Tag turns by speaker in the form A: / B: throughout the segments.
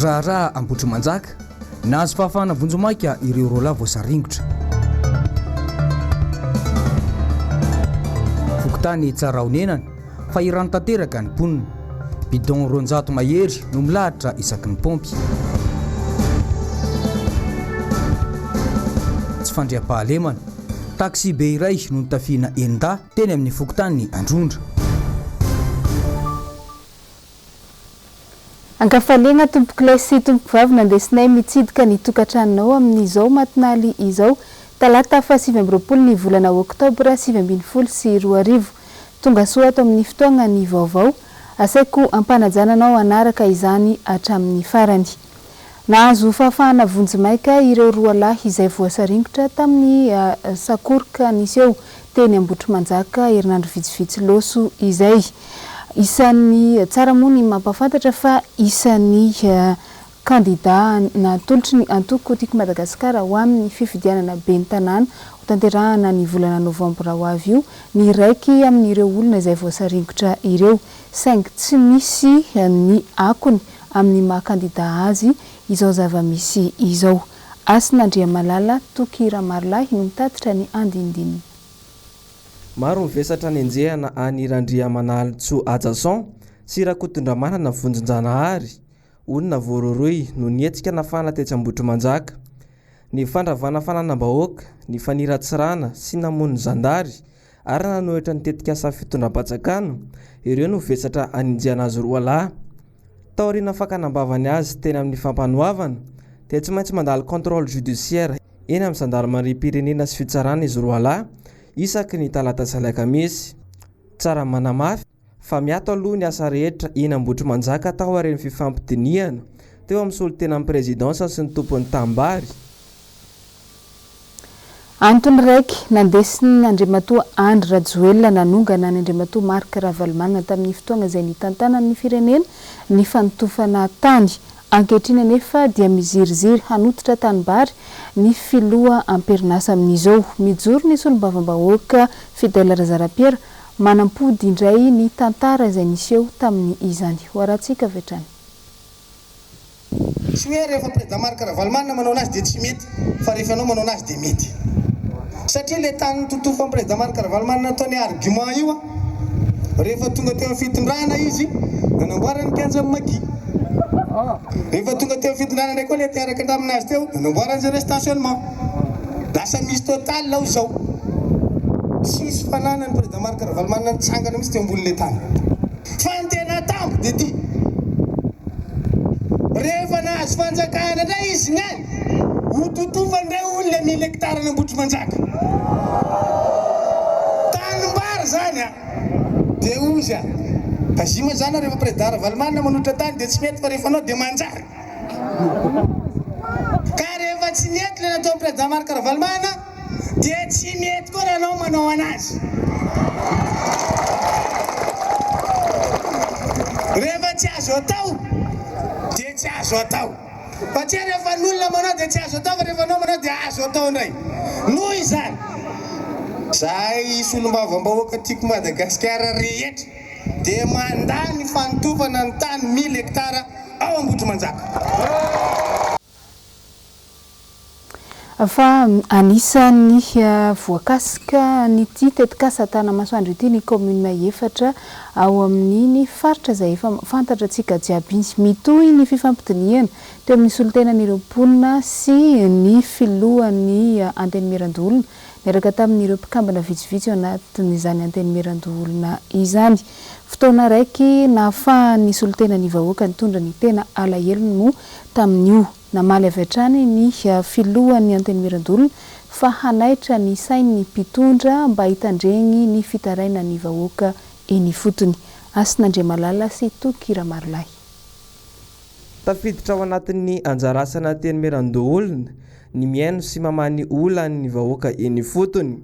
A: Raharaha Ambohitrimanjaka, Nahazo fahafahana vonjimaika ireo roalahy voasaringotra. Fokontany Tsarahonenana, Fahirano tanteraka ny mponina. Bidon 200 mahery no milahatra isaky ny paompy. Tsy fandriampahalemana. Taxi-be iray no notafihina enin-dahy teny amin'ny fokontany Androndra.
B: Ankafaliagna tompokolahy sy tompokovavy nandesinay mitsidika ny tokantranonao amin'izao matinaly izao, talata faha 29 ny volana oktobra 2019. Tonga soa ato amin'ny fotoagna ny vaovao. Asaiko ampanajana anao hanaraka izany hatramin'ny farany. Nahazo fahafahana vonjimaika ireo roa lahy izay voasaringotra tamin'ny sakoroka niseho teny Ambohitrimanjaka herinandro vitsivitsy loso izay. Isan'ny tsara moa ny mampahafantatra fa isan'ny Kandidà natolotry ny antoko Tiako Madagasikara ho amin'ny fifidianana ben'ny tanàna hotanterahana ny volana novambra ho avy io ny iraiky amin'ireo olona izay voasaringotra ireo, saingy tsy misy ny akony amin'ny maha kandidà azy izao zava-misy izao. Hasina Andriamalala, Toky Ramarolahy no mitatitra ny andinindininy.
C: Maro ny vesatra nenjehana an'i Randriamanalintsoa Hajason sy Rakotondramanana Vonjinjanahary, Olona voarohirohy noho ny hetsika nafana tetsy Ambohitrimanjaka. Ny fandravana fananam-bahoaka, ny faniratsirana sy namono ny zandary ary nanohitra ny tetikasa fitondram-panjakana, ireo no vesatra anenjehana azy roa lahy. Taorian'ny fakana am-bavany azy teny amin'ny fampanoavana, dia tsy maintsy mandalo contrôle judiciaire eny amin'ny zandarimariam-pirenena sy fitsarana izy roa lahy isaky ny talata sy alakamisy. Tsara manamafy. fa miato aloha ny asa rehetra eny Ambohitrimanjaka taorian'ny fifampidinihana teo amin'ny solontenan'ny prezidansa sy ny tompon'ny tanimbary.
B: Antony raiky nandesin' Andriamatoa Andry Rajoelina nanongana an' Andriamatoa Marc Ravalomanana tamin'ny fotoagna izay nitantanany ny firenena ny fanotofana tany. Ankehitriny anefa dia miziriziry hanototra tanimbary ny filoha am-perinasa amin'izao. Mijoro ny solombavambahoaka Fidèle Razarapiera Manampody indray ny tantara izay niseho tamin'ny izany. Ho arahantsika avy hatrany.
D: Tsy hoe rehefa Président Marc Ravalomanana manao anazy dia tsy mety fa rehefa ianao manao anazy dia mety. Satria ilay tany nototofan'i Président Marc Ravalomanana nataony argument io an, rehefa tonga teo amin'ny fitondrana izy nanamboarany ny kianjan'i Maki. Rehefa tonga teo amin'ny fitondrana indray koa ilay mpiaraka taminazy teo nanamboarany zareo stationnement. Lasa misy total ao izao. Tsisy fananany président Marc Ravalomanana nitsangana mihitsy teo ambonin'ilay tany. Fa ny tena atambo dia ity. Rehefa nahazo fanjakana indray izy niany, ho totofany indray hono ilay mille hectares an'Ambohitrimanjaka. Tanimbary izany an! Dia hozy an! Kazima izany rehefa président Ravalomanana manotra tany dia tsy mety fa rehefa anao dia manjary. Ka rehefa tsy nety ilay nataon'i Président Marc Ravalomanana dia tsy mety koa raha anao manao anazy. Rehefa tsy azo atao dia tsy azo atao. Fa tsy hoe rehefa ny olona manao dia tsy azo atao fa rehefa anao manao dia azo atao indray. Noho izany, zahay solombavambahoaka tiako Madagasikara rehetra dia mandà ny fanotofana ny tany mille hectares ao Ambohitrimanjaka.
B: Fa anisan'ny voakasika an'ity tetikasa Tanamasoandro ity ny kaominina efatra ao amin'iny faritra izay efa fantatra antsika jiaby iny. Mitohy ny fifampidinihana teo amin'ny solontenan'ireo mponina sy ny filohan'ny Antenimierandoholona niaraka tamin'ireo mpikambana vitsivitsy ao anatin'izany Antenimierandoholona izany. Fotoana araiky nahafahan'ny solontenan'ny vahoaka nitondra ny tena alahelony moa tamin'io. Namaly avy hatrany ny filohan'ny Antenimierandoholona fa hanaitra ny sain'ny mpitondra mba hitandregny ny fitarainan'ny vahoaka eny ifotony. Hasina Andriamalala sy Toky Ramarolahy.
C: Tafiditra ao anatin'ny anjara asan'ny Antenimierandoholona ny mihaino sy mamaha ny olan'ny vahoaka eny ifotony.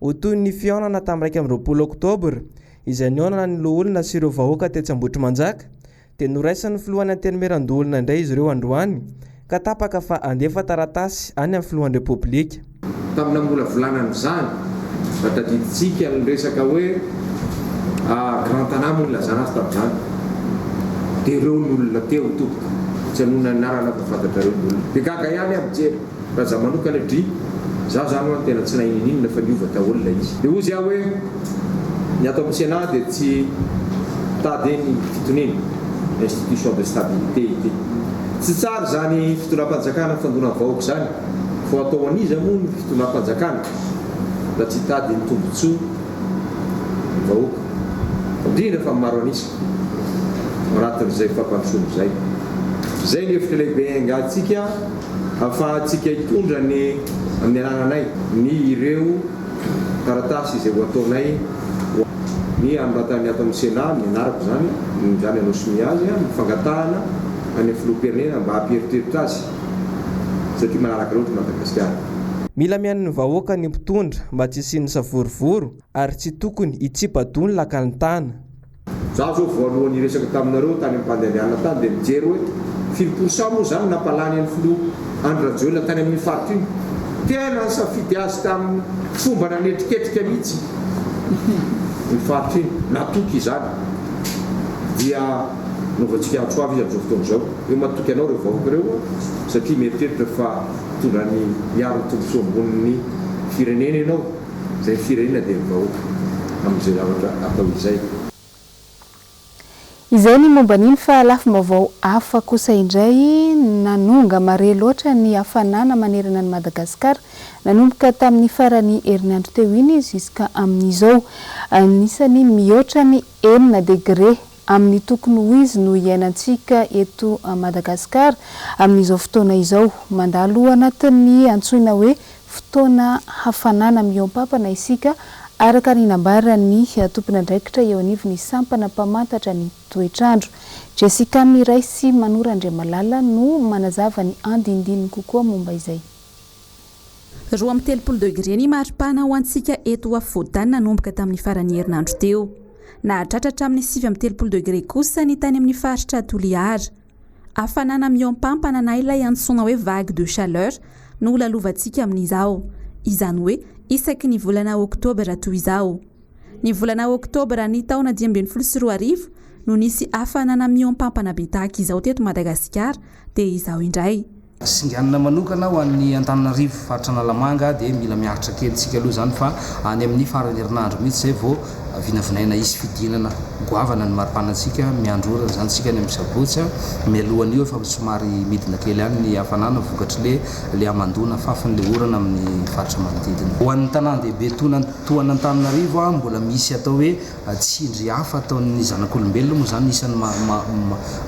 C: Ho toy ny fihaonana tamin'ny 21 oktobra, izay nihaonana ny loholona sy ireo vahoaka tetsy Ambohitrimanjaka, dia noraisin'ny filohan'ny Antenimierandoholona indray izy ireo androany, ka tapaka fa handefa taratasy any amin'ny filohan'ny Repoblika.
E: Tamin'ny namolavolana an'izany, raha tadidintsika ny resaka hoe Grand Tana moa nilazana azy tamin'izany, dia ireo ny olona teo tompoko. Tsy hanonona anarana fa fantatrareo ny olona. Dia gaga ihany aho mijery. Raha za manokana dry, za zany ho'a tena tsy nahay ninininona fa niova daholo ilay izy. Dia hozy aho hoe, ny ato amin'ny Sénat dia tsy mitady ny fitoniana, institution de stabilité ity. Tsy tsara izany fitondram-panjakana mifandona amin'ny vahoaka izany, fa ho atao an'iza moa ny fitondram-panjakana raha tsy hitady ny tombotsoa ny vahoaka, indrindra fa ny maro an'isa ao anatin'izay fampandrosoana izay. Izay ny hevitra lehibe iangahantsika ahafahantsika hitondra ny amin'ny anananay ny ireo taratasy izay ho ataonay ho ny hanoratan'ny ato amin'ny Sénat ny anarako izany, izany hanao sonia azy, ny fangatahana any amin'ny Filoham-pirenena mba hampieritreritra azy satria malalaka loatra i Madagasikara.
C: Mila mihaino ny vahoaka ny mpitondra mba tsy hisian'ny savorovoro ary tsy tokony hitsipa-doha ny lakalintana.
E: Za zao voalohany niresaka taminareo tany ampandehandehanana tany dia nijery hoe firy pour cent moa zany nampalany an'i filoha Andry Rajoelina tany amin'iny faritra iny. Tena nisafidy azy tamin'ny fomba nanetriketrika mihitsy iny faritra iny. Natoky izany dia naovantsika antso avo izy amin'izao fotoana izao hoe matoky anao ireo vahoaka ireo satria mieritreritra fa hitondra ny hiaro ny tombontsoa ambonin'ny firenena ianao. Izay firenena dia ny vahoaka amin'izay zavatra atao izay.
B: Izay ny momba an'iny fa lafim-baovao hafa kosa indray, nanonga mare loatra ny hafanana manerana an'i Madagasikara nanomboka tamin'ny faran'ny herinandro teo iny ziska amin'izao. Anisan'ny mihoatra ny enina degre amin'ny tokony ho izy no iainantsika eto Madagasikara amin'izao fotoana izao. Mandalo anatin'ny antsoina hoe fotoana hafanana mihoampampana isika, araka ny nambaran'ny tompon'andraikitra eo anivon'ny sampana mpamantatra ny toetr'andro. Jessica Miray sy Manoro Andriamalala no manazava ny andindininy kokoa momba izay.
F: 32 degre ny maripana ho antsika eto afovoantany nanomboka tamin'ny faran'ny herinandro teo. Nahatratra hatramin'ny 39 degre kosa ny tany amin'ny faritra Toliara. Hafanana mihoampampana na ilay antsoina hoe vague de chaleur no holalovantsika amin'izao. Izany hoe isaky ny volana oktobra toy izao. Ny volana oktobra ny taona 2015 no nisy hafanana mihoampampana be tahaka izao teto Madagasikara dia izao indray.
A: Singanina manokana ho an'ny Antananarivo, faritra Analamanga dia mila miaritra kely tsika aloha izany fa any amin'ny faran'ny herinandro mihitsy izay vao vinavinaina hisy fidinana goavana ny maripanantsika, miandry orana izany tsika any amin'ny sabotsy, mialohan'io efa somary midina kely ihany ny hafanana vokatr'le le hamandoana fafin'le orana amin'ny faritra manodidina. Ho an'ny tanàn-dehibe toa an'Antananarivo mbola misy atao hoe Tsindry hafa ataon'ny zanak'olombelona moa izany isan'ny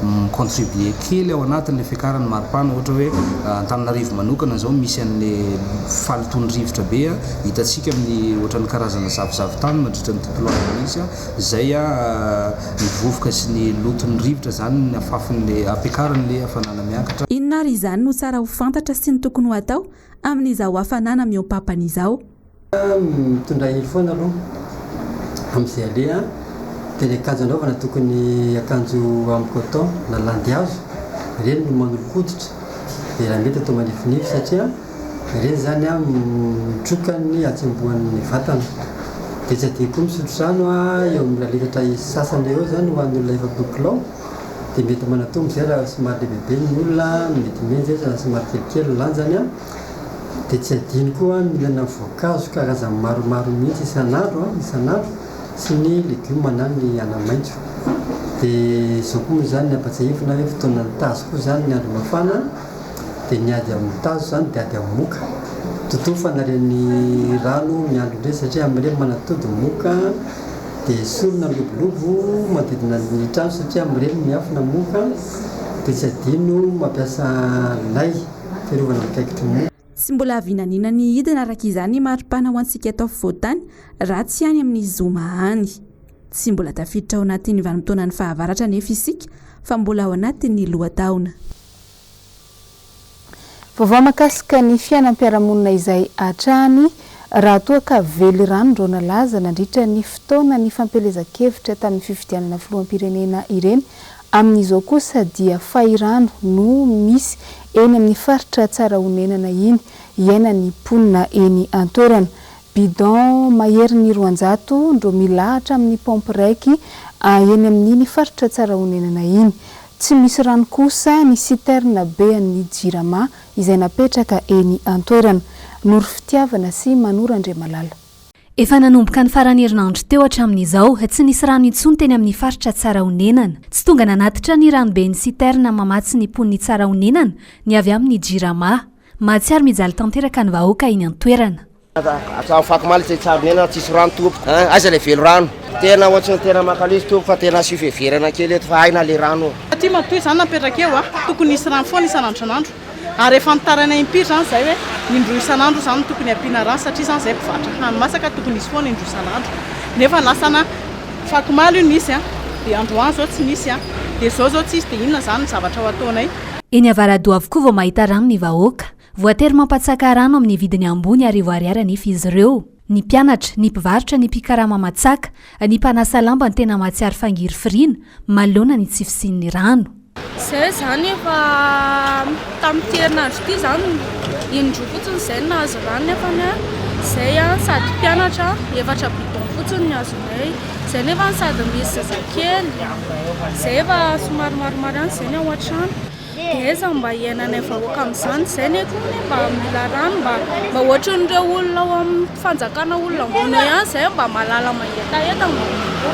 A: mi-contribuer kely ao anatin'ilay fiakaran'ny maripana, ohatra hoe Antananarivo manokana izao misy an'ilay fahalotoan'ny rivotra be hitantsika amin'ny ohatran'ny karazana zavozavontany mandritra ny tontolo andro mihitsy izay ny vovoka sy ny loton'ny rivotra izany ny afafin'ilay ampiakaran'ilay hafanana miakatra.
F: Inona ary izany no tsara ho fantatra sy ny tokony ho atao amin'izao hafanana mihoampampana izao?
G: Mitondra ilo foana aloha amin'izay aleha dia ny akanjo anaovana tokony akanjo amin'ny coton na landihazo, ireny no manolo-koditra dia raha mety atao manifinify satria ireny izany mitroka ny hatsembohan'ny vatana. Dia tsy adino koa misotro rano eo amin'ny iray litatra sasany eo izany ho an'ny olona 40 kilao dia mety manatombo izay raha somary lehibebe ny olona, mety mihenjy izy raha somary kelikely ny lanjany. Dia tsy adino koa ny mihinana voankazo karazany maromaro mihitsy isan'andro an, isan'andro, sy ny legioma na ny anamaitso. Dia izao koa moa izany ny ampatsiahivina hoe fotoanan'ny tazo koa izany ny andro mafana, dia ny ady amin'ny tazo izany dia ady amin'ny moka. Totofana ireny rano miandrona ireny satria amin'ireny manatody ny moka, dia esorina ny lobolobo manodidina ny trano satria amin'ireny miafina ny moka, dia tsy adino mampiasa lay. Fiarovana mikaikitry ny.
F: Tsy mbola vinaniana ny hidina araka izany ny maripana ho antsika eto afovoantany raha tsy any amin'ny zoma any. Tsy mbola tafiditra ao anatin'ny vanim-potoanan'ny fahavaratra anefa isika fa mbola ao anatin'ny lohataona.
B: Vaovao mahakasika ny fiainam-piarahamonina izay hatrany raha toa ka velirano ireo nalaza nandritra ny fotoana ny fampielezan-kevitra tamin'ny fifidianana filoham-pirenena ireny Amin'izao kosa dia fahirano no misy eny amin'ny faritra Tsarahonenana iny iainan'ny mponina eny an-toerana. Bidon maherin'ny 200 ndro milahatra amin'ny paompy raiky eny amin'iny faritra Tsarahonenana iny. Tsy misy rano kosa ny citerne be an'ny Jirama izay napetraka eny an-toerana. Noro Fitiavana sy Manoro Andriamalala.
F: Efa nanomboka ny faran'ny herinandro teo hatramin'izao, tsy nisy rano intsony teny amin'ny faritra Tsarahonenana. Tsy tonga nanatitra ny ranoben'ny citerne mamatsy ny mponin'i Tsarahonenana ny avy amin'ny Jirama. Mahatsiaro mijaly tanteraka ny vahoaka eny an-toerana.
H: Hatramin'ny fakomaly tsy Tsarahonenana tsisy rano tompoko a! Aiza ilay velirano? Tena ohatry ny tena mankaleo izy tompoko fa tena asio fiheverana kely eto fa aina ilay rano.
I: Aty matoa izany napetraka eo a! Tokony hisy rano foana isan'andro isan'andro. Ary efa nitaraina impiry izany izay hoe indroa isan'andro izany no tokony hampiana rano satria izany izay mpivarotra hani-masaka tokony hisy foana indroa isan'andro. Nefa lasana fakomaly io nisy an, dia androany izao tsy nisy an, dia izao izao tsy hisy dia inona izany ny zavatra ho ataonay.
F: Eny Avaradoha avokoa vao mahita rano ny vahoaka. Voatery mampatsaka rano amin'ny vidiny ambony arivo ariary anefa izy ireo. Ny mpianatra, ny mpivarotra, ny mpikarama matsaka, ny mpanasa lamba no tena mahatsiaro fangirifiriana manoloana ny tsy fisian'ny rano.
J: Izay izany efa tamin'ity herinandro ity izany indroa fotsiny izay no nahazo rano nefa izay sady mpianatra efatra bidon fotsiny no azonay. Izay nefa sady misy zazakely, izay efa somary maromaro ihany izay ny ao an-trano. Dia aiza no mba hiainanay vahoaka amin'izany? Izay anie koa anie mba mila rano mba mba ohatran'ireo olona ao amin'ny fanjakana olona ambony eo ihany izay mba mahalala mangetaheta mba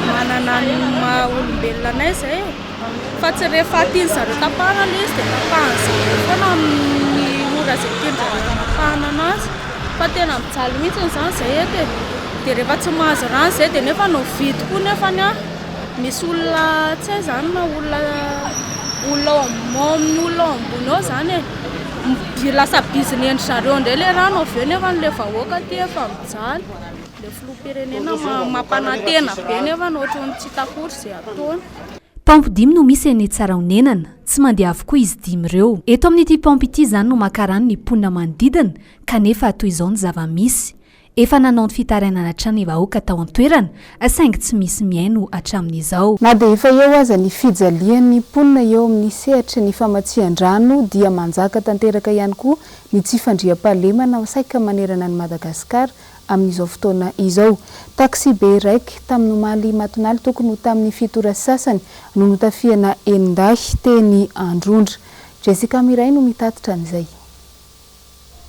J: manana ny maha olombelona anay izay e. Fa tsy rehefa tian-dry zareo tapahana ilay izy dia tapahan-dry zareo foana amin'ny ora izay tian-dry zareo hanapahana anazy. Fa tena mijaly mihitsy izany izay eto e. Dia rehefa tsy mahazo rano izay dia nefa mividy koa nefany an. Misy olona tsy hay zany na olona olona ao amin'ny olona ao ambony ao zany e. Lasa bizinen-dry zareo indray ilay rano avy eo nefa ilay vahoaka aty efa mijaly. Ilay filoham-pirenena mampanantena be nefa ohatran'ny tsy hita akory izay ataony.
F: Paompy dimy no misy eny Tsarahonenana. Tsy mandeha avokoa izy dimy ireo. Eto amin'ity paompy ity izany no maka rano ny mponina manodidina kanefa toy izao ny zava-misy. Efa nanao ny fitarainana hatrany ny vahoaka tao an-toerana, saingy tsy misy mihaino hatramin'izao.
B: Na dia efa eo aza ny fijalian'ny mponina eo amin'ny sehatry ny famatsian-drano dia manjaka tanteraka ihany koa ny tsy fandriampahalemana saika manerana an'i Madagasikara amin'izao fotoana izao. Taxibe raika tamin'ny omaly matonaly tokony ho tamin'ny fito ora sy sasany no notafihana enin-dahy teny Androndra. Jessica Miray no mitatitra an'izay.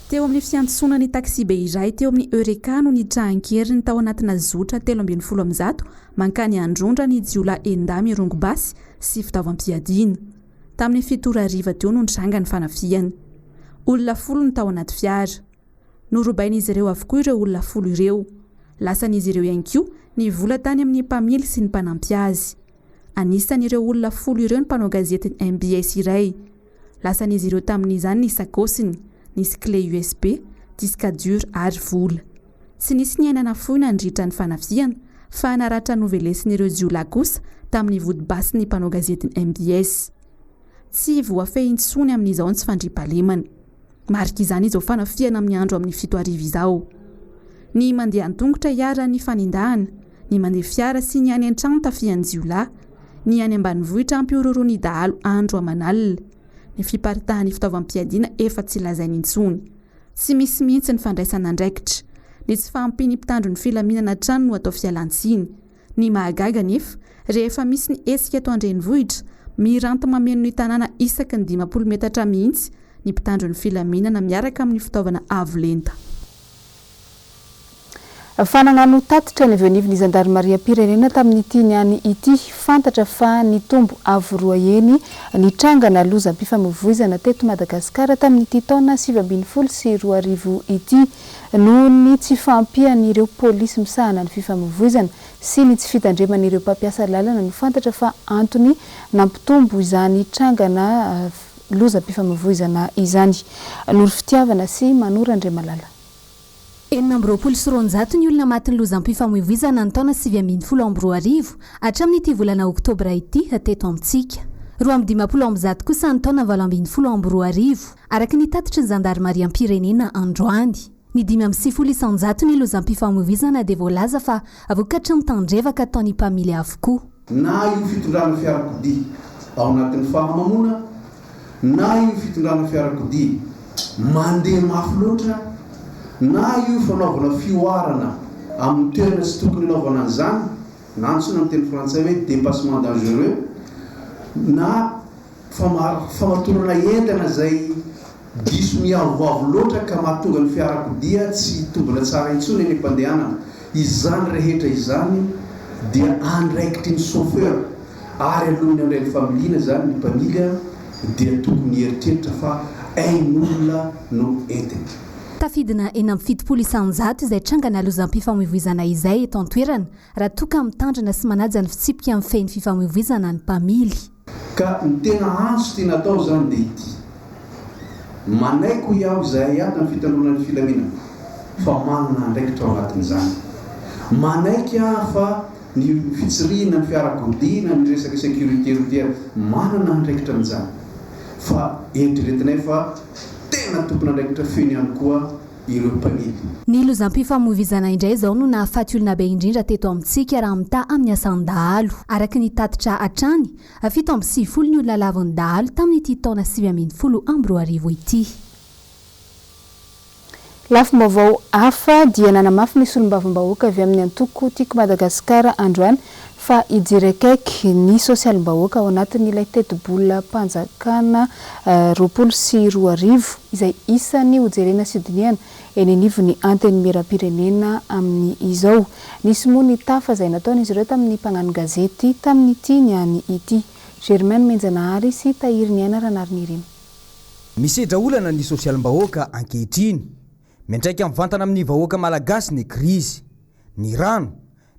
F: Teo amin'ny fiantsonan'ny taksibe iray teo amin'ny Eureka no nitrahan-keriny tao anatina zotra 113 mankany Androndra ny jiolahy enin-dahy mirongo basy sy fitaovam-piadiana. Tamin'ny fito ora hariva teo no nitranga ny fanafihana. Olona folo no tao anaty fiara. Norobain'izy ireo avokoa ireo olona folo ireo. Lasan'izy ireo ihany koa ny vola tany amin'ny mpamily sy ny mpanampy azy. Anisan'ireo olona folo ireo ny mpanao gazetin'ny mbs iray. Lasan'izy ireo tamin'izany ny sakaosiny, nisy clé USB, disque dur ary vola. Tsy nisy ny aina nafoy nandritra ny fanafihana fa naratra novelesin'ireo jiolahy kosa tamin'ny vody basy ny mpanao gazetin'ny mbs. Tsy voafehy intsony amin'izao ny tsy fandriampahalemana. Marika izany izao fanafihana amin'ny andro amin'ny fito hariva izao. Ny mandeha an-tongotra iharan'ny fanendahana, ny mandeha fiara sy ny any an-trano tafihan'ny jiolahy, ny any ambanivohitra ampihorohoroan'ny dahalo andro aman'alina, ny fiparitahan'ny fitaovam-piadiana efa tsy lazaina intsony. Tsy misy mihitsy ny fandraisana andraikitra. Ny tsy fahampian'ny mpitandro ny filaminana hatrany no atao fialan-tsiny. Ny mahagaga anefa, rehefa misy ny hetsika eto an-drenivohitra, miranty mameno ny tanàna isaky ny 50 metatra mihitsy ny mpitandro ny filaminana miaraka amin'ny fitaovana avo lenta.
B: Fanagnano tatitra ny avy eo anivon'ny zandarimariam-pirenena tamin'ity niany ity. Fantatra fa nitombo avo roa heny ny trangana lozam-pifamoivoizana teto Madagasikara tamin'ity taona 2019 ity. Noho ny tsy fahampian'ireo polisy misahana ny fifamoivoizana sy ny tsy fitandreman'ireo mpampiasa lalana no fantatra fa antony nampitombo izany trangana lozam-pifamoivoizana izany. Noro Fitiavana sy Manoro Andriamalala.
F: 226 ny olona matin'ny lozam-pifamoivoizana ny taona 2019 hatramin'ity volana oktobra ity teto amintsika. 152 kosa ny taona 2018, araka ny tatitry ny zandarimariam-pirenena androany. Ny 95% ny lozam-pifamoivoizana dia voalaza fa vokatry ny tandrevaka ataon'ny mpamily avokoa.
K: Na io fitondrana fiarakodia ao anatin'ny fahamamoana na io fitondrana fiarakodia mandeha mafy loatra na io fanaovana fihoarana amin'ny toerana tsy tokony hanaovana an'izany na antsoina amin'ny teny frantsay hoe dépassement dangereux na. Famatorana entana izay diso miavoavo loatra ka mahatonga ny fiarakodia tsy hitombina tsara intsony eny am-pandehanana. Izany rehetra izany dia andraikitry ny chauffeur ary alohan'ny handray ny familiana izany ny mpamily dia tokony hieritreritra fa ain'olona no entiny.
F: Tafidina 76% izay trangana lozam-pifamoivoizana izay eto an-toerana raha toa ka mitandrina sy manaja ny fitsipika mifehy ny fifamoivoizana ny mpamily.
K: Ka ny tena antso tiana atao izany dia ity, Manaiky hoy aho izahay ato ny fitandroana ny filaminana fa manana andraikitra ao anatin'izany. Manaiky aho fa ny fitsirihina ny fiarakodia na ny resaka sécurité routière manana andraikitra amin'izany. Fa eritreretinay fa tena tompon'andraikitra feno ihany koa ireo mpamily.
F: Ny lozam-pifamoivoizana indray izao no nahafaty olona be indrindra teto amintsika raha mitaha amin'ny asan-dahalo. Araka ny tatitra hatrany, 97 ny olona lavon'ny dahalo tamin'ity taona 2019 ity.
B: Lafim-baovao hafa dia nanamafy ny solombavambahoaka avy amin'ny antoko Tiako Madagasikara androany fa hijery akaiky ny sosialim-bahoaka ao anatin'ilay tetibolam-panjakana 2020 izay isan'ny hojerena sy hodinihana eny anivon'ny Antenimierampirenena amin'izao. Nisy moa ny tafa izay nataon'izy ireo tamin'ny mpagnano gazety tamin'ity niany ity. Germain Nomenjanahary sy Tahiriniaina Ranarinirina.
A: Misedra olana ny sosialim-bahoaka ankehitriny. Miantraika mivantana amin'ny vahoaka malagasy ny krizy. Ny rano,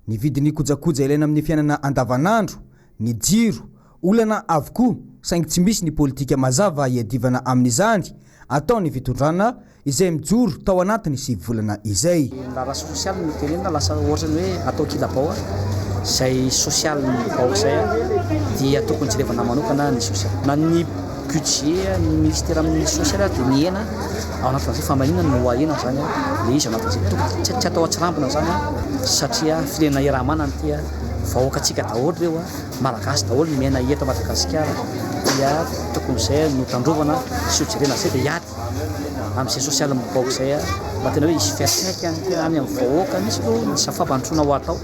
A: ny vidin'ny kojakoja ilaina amin'ny fiainana andavanandro, ny jiro, olana avokoa saingy tsy misy ny politika mazava hiadivana amin'izany ataon'ny fitondrana izay mijoro tao anatin'ny 9 volana izay.
L: Ny raharaha sosialy no tenenina lasa ohatran'ny hoe atao kilabao izay sosialin'ny vahoaka izay dia tokony jerevana manokana ny sosialy. Na ny budget ny ministera amin'ny sosialy ary dia mihena ao anatin'izay fa maninona no ahena izany ilay izy ao anatin'izay. Tokony tsy atao an-tsirambina izany satria firenena iaraha-manana ity, vahoakantsika daholo ireo, Malagasy daholo ny miaina eto Madagasikara dia tokony izay no tandrovana sy hojerena izay dia hiady amin'izay sosialy mibaoka izay mba tena hoe hisy fiantraikany tena any amin'ny vahoaka mihitsy aloha ny fampandrosoana ho atao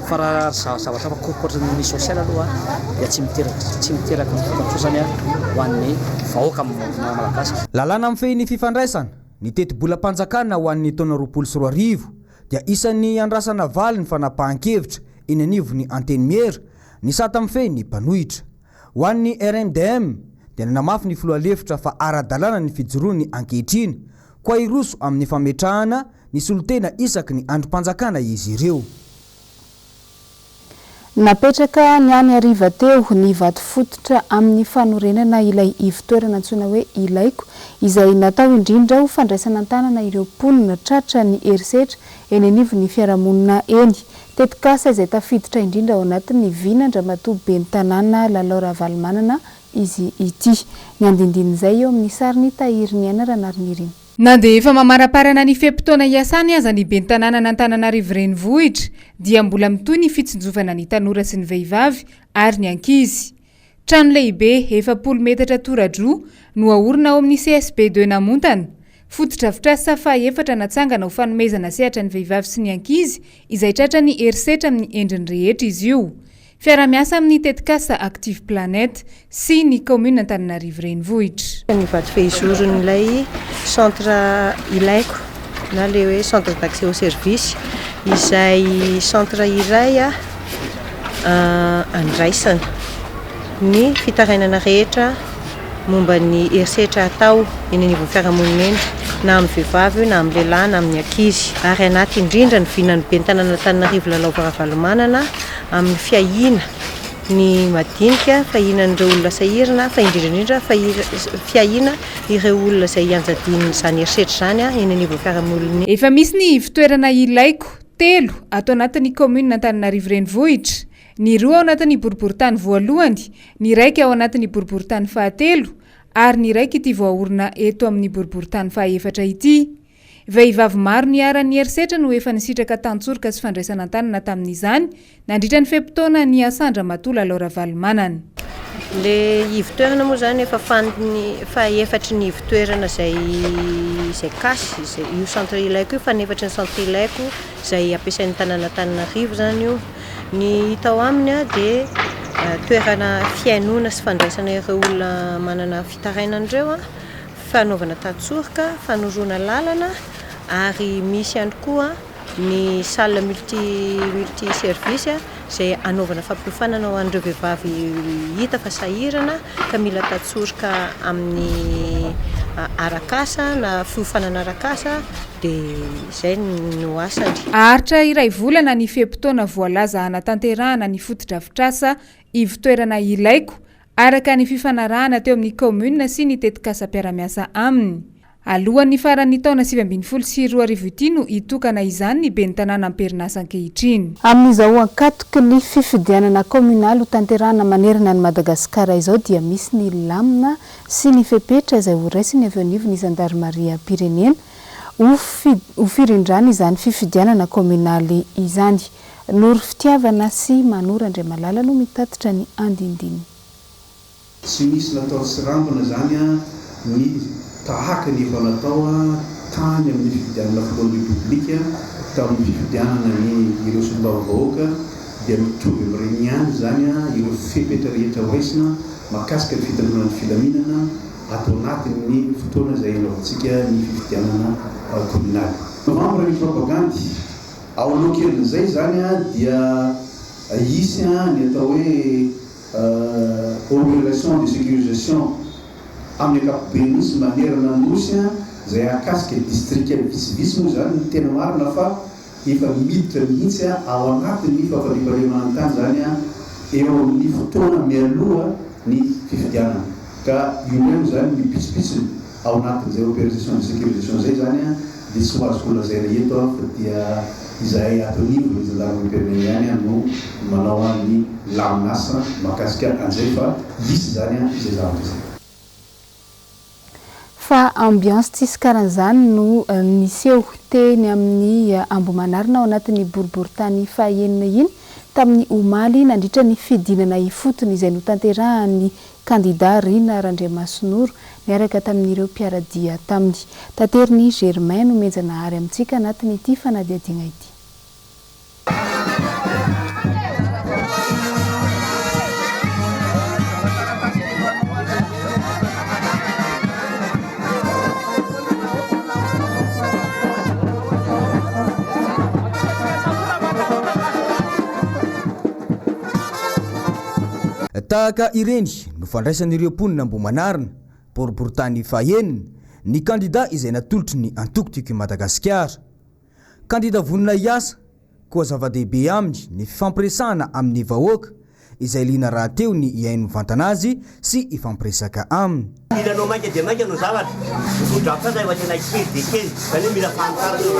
L: fa raha zavatra hafa ankoatry ny sosialy aloha dia tsy miteraka tsy miteraka ny vokatsoa izany ho an'ny vahoaka malagasy.
A: Lalàna mifehy ny fifandraisana, ny tetibolam-panjakana ho an'ny taona 2020 dia isan'ny iandrasana valiny fanapahan-kevitra eny anivon'ny Antenimiera, ny sata mifehy ny mpanohitra. Ho an'ny RMDM dia nanamafy ny filoha lefitra fa ara-dalàna ny fijoroany ankehitriny, koa hiroso amin'ny fametrahana ny solontena isaky ny andrim-panjakana izy ireo.
B: Napetraka ny any hariva teo ny vato fototra amin'ny fanorenana ilay ivotoerana antsoina hoe Ilaiko, izay natao indrindra ho fandraisana an-tanana ireo mponina tratra ny herisetra eny anivon'ny fiarahamonina eny. Tetikasa izay tafiditra indrindra ao anatin'ny vinan-dRamatoa Ben'ny Tanàna Lalao Ravalomanana izy ity. Ny andindinin'izay eo amin'ny sarin'i Tahiriniaina Ranarinirina.
M: Na dia efa mamaraparana ny fe-potoana iasany aza ny ben'ny tanànan'Antananarivo Renivohitra dia mbola mitohy ny fitsinjovana ny tanora sy ny vehivavy ary ny ankizy. Trano lehibe 40 metatra tora-droa no aorina ao amin'ny CSB ii Namontana. Fotodrafitrasa fahaefatra natsangana ho fanomezana sehatra ny vehivavy sy ny ankizy izay tratran'ny herisetra amin'ny endriny rehetra izy io. Fiaraha-miasa amin'ny tetikasa Active Planet sy ny kaominina Antananarivo Renivohitra.
N: Ny vato fehizoron'ilay centre ilaiko na ilay hoe centre d'accès au service izay centre iray andraisana ny fitarainana rehetra momba ny herisetra atao eny anivon'ny fiarahamonina eny, na amin'ny vehivavy io na amin'ny lehilahy na amin'ny ankizy. Ary anaty indrindra ny vinan'ny ben'ny tanàn'Antananarivo Lalao Ravalomanana amin'ny fiahiana ny madinika, fiahiana an'ireo olona sahirana fa indrindra indrindra fiahiana ireo olona izay ianjadian'izany herisetra izany eny anivon'ny fiarahamonina eny.
M: Efa misy ny ivotoerana Ilaiko telo ato anatin'ny kaominina Antananarivo Renivohitra, ny roa ao anatin'ny boriborintany voalohany, ny iraika ao anatin'ny boriborintany fahatelo ary ny iraika ity voaorina eto amin'ny boriborintany fahaefatra ity. Vehivavy maro niharan'ny herisetra no efa nisitraka tantsoroka sy fandraisana an-tanana tamin'izany nandritra ny fe-potoana niasan-dRamatoa Lalao Ravalomanana.
N: Le ivotoerana moa zany efa fahefatry ny ivotoerana izay izay cas izay io centre ilaiko io fanefatry ny centre ilaiko izay ampiasain'ny tanàna Antananarivo zany io. Ny hita ao aminy dia toerana fihainoana sy fandraisana ireo olona manana fitarainana ireo, fanaovana tantsoroka, fanoroana lalana ary misy ihany koa ny salle multi multi service izay hanaovana fampiofanana ho an'ireo vehivavy hita fa sahirana ka mila tantsoroka amin'ny arak'asa na fiofanana arak'asa dia izay no asany.
M: Haharitra iray volana ny fe-potoana voalaza hanatanterahana ny fotodrafitrasa Ivotoerana Ilaiko araka ny fifanarahana teo amin'ny kaominina sy ny tetikasa mpiara-miasa aminy. Alohan'ny faran'ny taona 2019 ity no hitokana izany ny ben'ny tanàna am-perinasa ankehitriny.
B: Amin'izao ankatoky ny fifidianana kaominaly hotanterahana manerana an'i Madagasikara izao dia misy ny lamina sy ny fepetra izay horaisin'ny avy eo anivon'ny zandarimariam-pirenena ho ho firindrana izany fifidianana kaominaly izany. Noro Fitiavana sy Mano Randriamalala no mitatitra ny andindiny.
K: Tsy misy natao tsirambina izany ny tahaka ny efa natao tany amin'ny fifidianana filohan'ny Repoblika, tamin'ny fifidianana ny ireo solombavambahoaka dia mitovy amin'ireny ihany izany ireo fepetra rehetra horaisina mahakasika ny fitandroana ny filaminana ato anatin'ny fotoana izay hanaovantsika ny fifidianana kaominaly. Novambra ny propagandy. Ao aloha kelin'izay izany dia hisy ny atao hoe opération de sécurisation amin'ny ankapobeny mihitsy manerana ny Nosy izay hahakasika distrika vitsivitsy moa izany ny tena marina fa efa miditra mihitsy ao anatin'ny fampandriampahalemana ny tany izany eo amin'ny fotoana mialoha ny fifidianana ka io indray moa izany ny pitsopitsony ao anatin'izay opération de sécurisation izay izany dia tsy ho azoko lazaina eto fa dia izahay ato anivon'ny zandarimariam-pirenena ihany no manao ny lamin'asa mahakasika an'izay fa hisy izany izay zavatra izay.
B: Fa ambiance tsisy karan'izany no niseho teny amin'ny Ambohimanarina ao anatin'ny boriborintany fahenina iny tamin'ny omaly nandritra ny fidinana ifotony izay notanterahan'ny Kandida Rina Randriamasinoro niaraka tamin'ireo mpiara-dia taminy. Taterin'i Germain Nomenjanahary amintsika anatin'ity fanadihadiana ity.
O: Tahaka ireny no fandraisan'ireo mponina Ambohimanarina, boriborintany fahenina, ny kandida izay natolotry ny antoko Tiako i Madagasikara. Kandida vonona hiasa, koa zava-dehibe aminy ny fifampiresahana amin'ny vahoaka, izay liana rahateo ny hihaino mivantana azy sy hifampiresaka aminy.
H: Mila anao maika dia maika no zavatra. Ny fotodrafitrasa efa tena kely dia kely, izany hoe mila fanitarana io.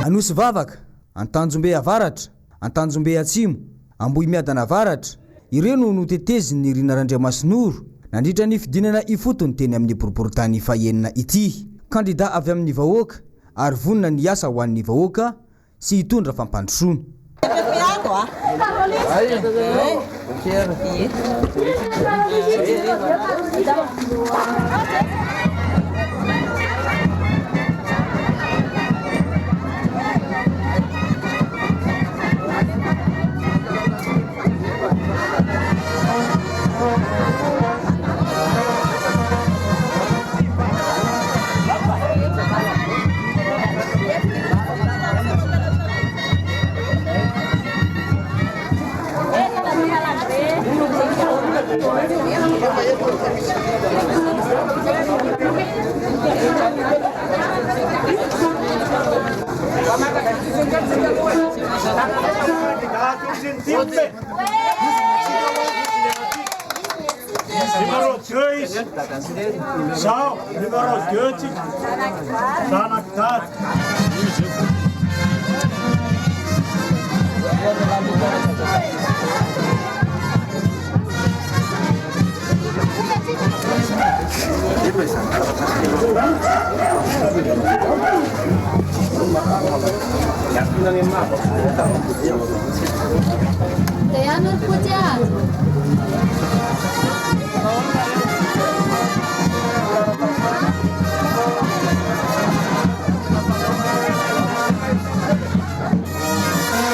O: Anosivavaka, Antanjombe Avaratra, Antanjombe Atsimo, Ambohimiadana Avaratra, ireo no notetezin'i Rina Randriamasinoro nandritra ny fidinana ifotony teny amin'ny boriborintany fahenina ity. Kandida avy amin'ny vahoaka ary vonona ny hiasa ho an'ny vahoaka sy hitondra fampandrosoana.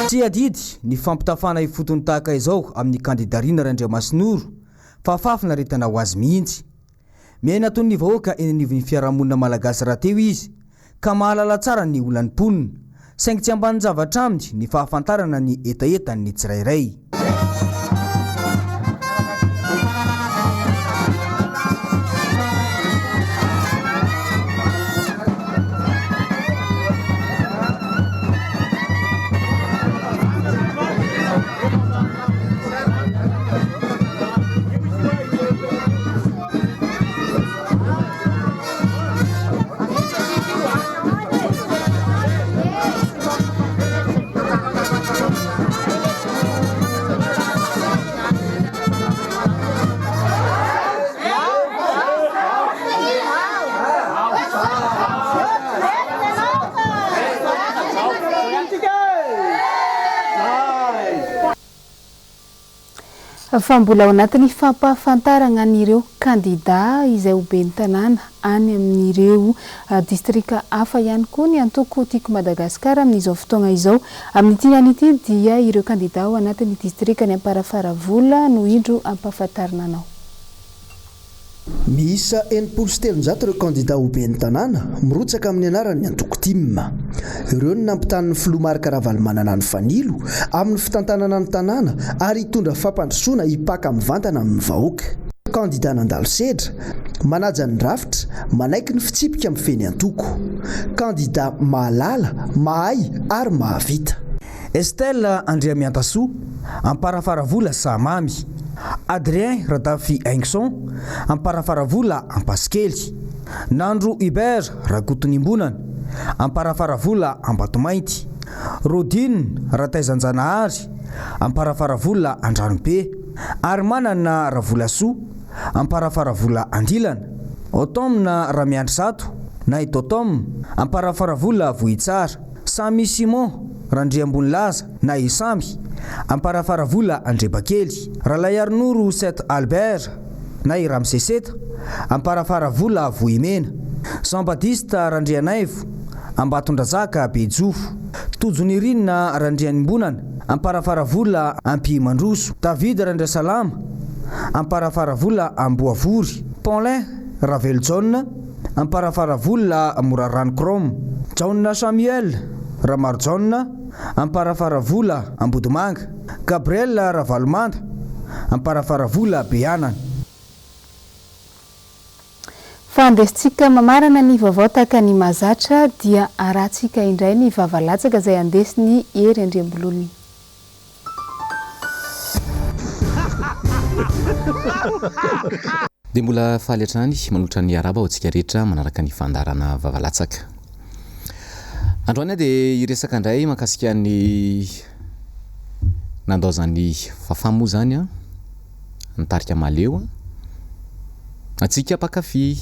O: Tsy adidy ny fampitafana ifotony tahaka izao amin'ny kandida Rina Randriamasinoro fa fahafinaretana ho azy mihitsy. Miaina toy ny vahoaka eny anivon'ny fiarahamonina malagasy rahateo izy ka mahalala tsara ny olan'ny mponina, saingy tsy ambanin-javatra aminy ny fahafantarana ny hetahetan'ny tsirairay.
B: Fa mbola ao anatin'ny fampahafantarana an'ireo kandidà izay ho ben'ny tanàna any amin'ireo distrika hafa ihany koa ny antoko Tiako Madagasikara amin'izao fotoana izao. Amin'ity anio ity dia ireo kandidà ao anatin'ny distrikan'i Amparafaravola no indro ampahafantarina anao.
P: Miisa 360 ireo kandidà ho ben'ny tanàna mirotsaka amin'ny anaran'ny antoko tim. Ireo no nampitanin'ny filoha Marc Ravalomanana ny fanilo amin'ny fitantanana ny tanàna ary hitondra fampandrosoana hipaka mivantana amin'ny vahoaka. Kandidà nandalo sedra, manaja ny rafitra, manaiky ny fitsipika mifehy ny antoko. Kandidà mahalala, mahay ary mahavita.
O: Estelle Andriamiantasoa, Amparafaravola Sahamamy. Adrien Radafy Haingoson, Amparafaravola Ampasikely. Nandro Hubert Rakotonimbonana, Amparafaravola Ambatomainty. Rodine Rataizanjanahary, Amparafaravola Andranobe. Arimanana Ravolasoa, Amparafaravola Andilana. Automne Ramiandrizato na i Totom, Amparafaravola Vohitsara. Samy Simon Randriambonilaza na i Samy, Amparafaravola Andrebakely. Ralaiarinoro Seth Albert na i Ramseseta, Amparafaravola Vohimena. Jean Baptiste Randrianaivo, Ambatondrazaka Bejofo. Tojonirina Randrianimbonana, Amparafaravola Ampihimandroso. David Randriasalama, Amparafaravola Amboavory. Paulin Ravelojaona, Amparafaravola Morarano Chrome. Jaona Samuel Ramarojaona, Amparafaravola Ambodimanga. Gabriel Ravalomanda, Amparafaravola Beanana.
B: Fa andesintsika mamarana ny vaovao tahaka ny mahazatra dia arahantsika indray ny vava latsaka izay andesin'i Hery Andriambololona.
Q: Dia mbola faly hatrany manolotra ny arahaba ho antsika rehetra manaraka ny fandaharana Vava Latsaka. Androany aho dia hiresaka indray mahakasika ny nandaozan'i Fafa moa izany an, ny tarika Mahaleo an, antsika mpankafy.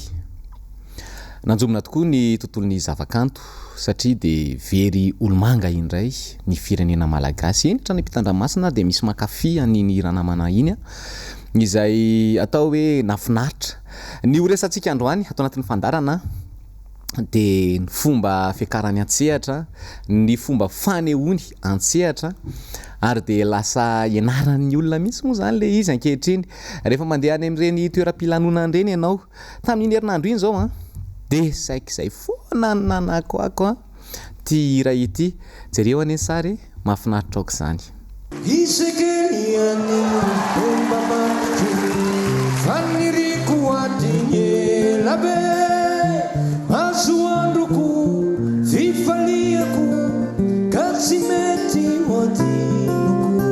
Q: Nanjombona tokoa ny tontolon'ny zavakanto satria dia very olomanga indray ny firenena malagasy. Eny hatrany ampitan-dranomasina dia misy mankafy an'iny ranamana iny izay atao hoe nahafinaritra. Ny ho resatsika androany ato anatin'ny fandaharana dia ny fomba fiakarany an-tsehatra, ny fomba fanehoany an-tsehatra ary dia lasa ianaran'ny olona mihitsy moa izany ilay izy ankehitriny. Rehefa mandeha any amin'ireny toeram-pilanonana ireny ianao, tamin'iny herinandro iny izao an, dia saiky izay foana no nanakoako an! Ity hira ity, jereo anie ny sary e, mahafinaritra aoka izany.
R: Isaky ny anio no mba mamiko Faniriako hatry ny ela be Masoandroko, fifaliako Ka tsy mety ho adinoko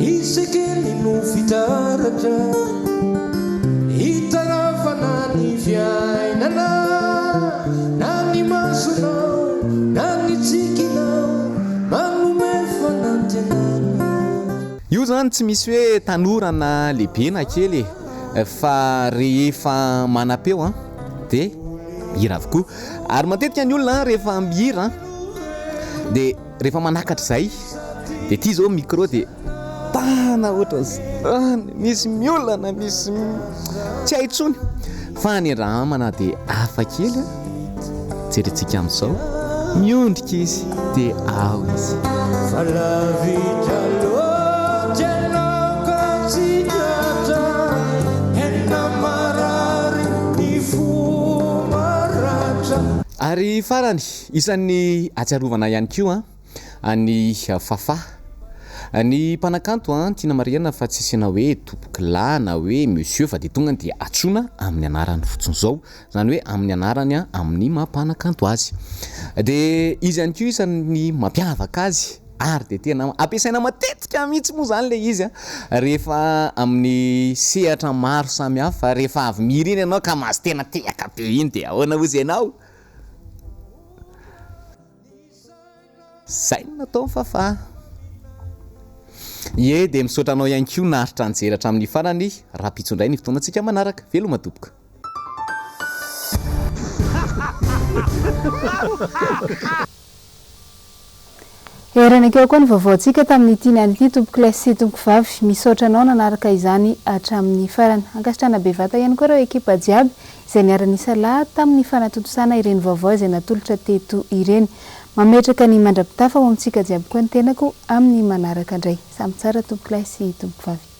R: Isaky ny no fitaratra Hitarafana ny fiainana Na ny masonao, na ny tsikinao Manome fanantenana.
Q: Io zany tsy misy hoe tanora na lehibe na kely e, fa rehefa manam-peo an, Dia mihira avokoa. Ary matetika ny olona rehefa mihira dia rehefa manakatra izay dia ity izao micro dia tana ohatran'izany, misy miolana, misy tsy hay intsony. Fa ny an-dRahamana dia hafa kely an! Jerentsika amin'izao, miondrika izy dia ao izy.
R: Fa lavitra loatra ianao ka tsy tratra Tena marary ny fo maratra.
Q: Ary farany, isan'ny ahatsiarovana ihany koa an'i Fafah. Ny mpanakanto an, tiana marihana fa tsy asiana hoe tompokolahy na hoe monsieur fa dia tonga dia antsoina amin'ny anarany fotsiny izao. Izany hoe amin'ny anarany amin'ny maha mpanakanto azy. Dia izy ihany koa isan'ny mampiavaka azy ary dia tena ampiasaina matetika mihitsy moa izany ilay izy rehefa amin'ny sehatra maro samihafa, rehefa avy mihira iny ianao ka mahazo tena tehaka be iny dia ahoana hozy ianao? Zay no nataon'i Fafah. Ie dia misaotra anao ihany koa naharitra nijery hatramin'ny farany, rahampitso indray ny fotoanantsika manaraka. Veloma tompoko.
B: Erana keo koa ny vaovaontsika tamin'ity niany ity tompokolahy sy tompokovavy, misaotra anao nanaraka izany hatramin'ny farany. Ankasitrahana bevata ihany koa ireo ekipa jiaby izay niara-nisalahy tamin'ny fanatontosana ireny vaovao izay natolotra teto ireny. Mametraka ny mandra-pitafa ho amintsika jiaby koa ny tenako amin'ny manaraka indray. Samy tsara tompokolahy sy tompokovavy.